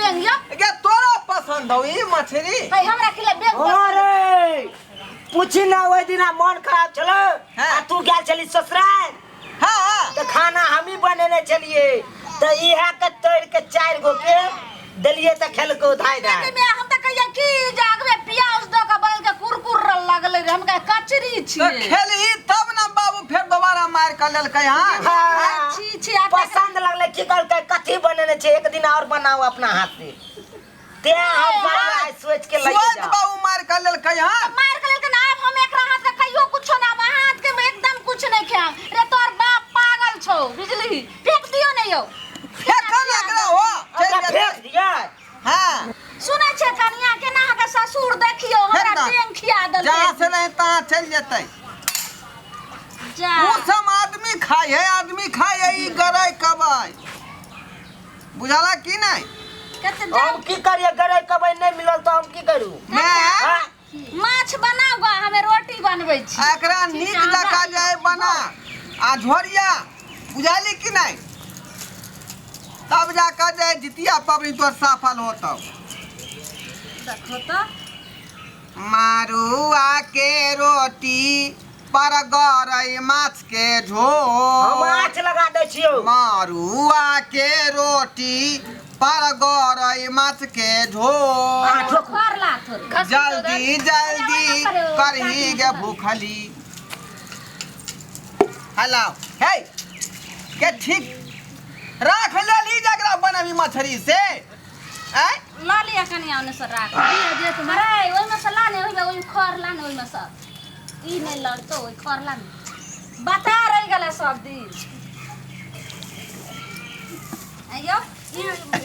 बेंग यो। गे तोरा पसंद हौ ई मछली? है हमरा खिले बेंग पसंद। अरे पूछी ना, ओहि दिना मन खराब छलो। हाँ। आ तू गेल छली ससुराल। हाँ हाँ। तऽ खाना हमही बनेने छलिए, तऽ इएह के तोड़ के 4 गो के देलिए तऽ खेलको धाय धाय। में हम तऽ कहिया की जे अगबे प्याज दऽ के बनल के कुरकुर लगलै रे, हम कहे कचरी तो छियै। खेलही तब ना बाबू, फेर दोबारा मार के लेलकै। हाँ। हाँ। छी छी आ पसंद लगलै, की कहलकै कथी बनेने छै, एक दिन और बनाओ अपना हाथ से। तें हम कहलियै आइ सोच के लइए सोच जाओ। बाबू मार के लेलकै। हाँ। मार के लेलकै ना, आब हम एकरा हाथ के कहियो कुछो ना, हम हाथ के एकदम कुछ नहीं खाएब। रे तोर बाप पागल छौ, बुझली? फेंक दियो ने यौ। फेंको ना एकरा हो। चलि ओकरा जेतै। फेंक दियै। हाँ। सुनै छै कनिया, केना अहाँके ससुर देखियो हमरा फेंक ना। बेंग खिया देलकै। जहाँ से नहीं तहाँ चलि जेतै। जा। उ सब आदमी खाय है, आदमी खाय है ई गरई कबई, बुझला की नहीं? कते हम की करिए, गरई कबई नहीं मिलल तो हम की करू? मैं हाँ? माछ बनाउ गा, हमे रोटी बनबै छी। एकरा नीक जकाँ जे बना आ झोरिया, बुझाली की नहीं? तब जाकर जे जितिया पबनी तोर सफल होतौ। देखो तो। मारुआ के रोटी पर गरई माछ के हम झोर। आँच लगा दै छियौ। मारुआ के रोटी पर गरई माछ के झोर। आँच ठोकू। खर ला थोड़ी। जल्दी जल्दी करही गे भूखली। हेलो हे के ठीक राख लेली जकरा बनबी मछरी से आय। ल लिअ कनिया, ओने से राख अरे ओहिमे से ला ने, ओहिमे ओहि खर ला ने, ओहिमे से ई नहि लगतौ, ओहि खर ला ने। बता रहि गेलै सब दिन। आइयो ई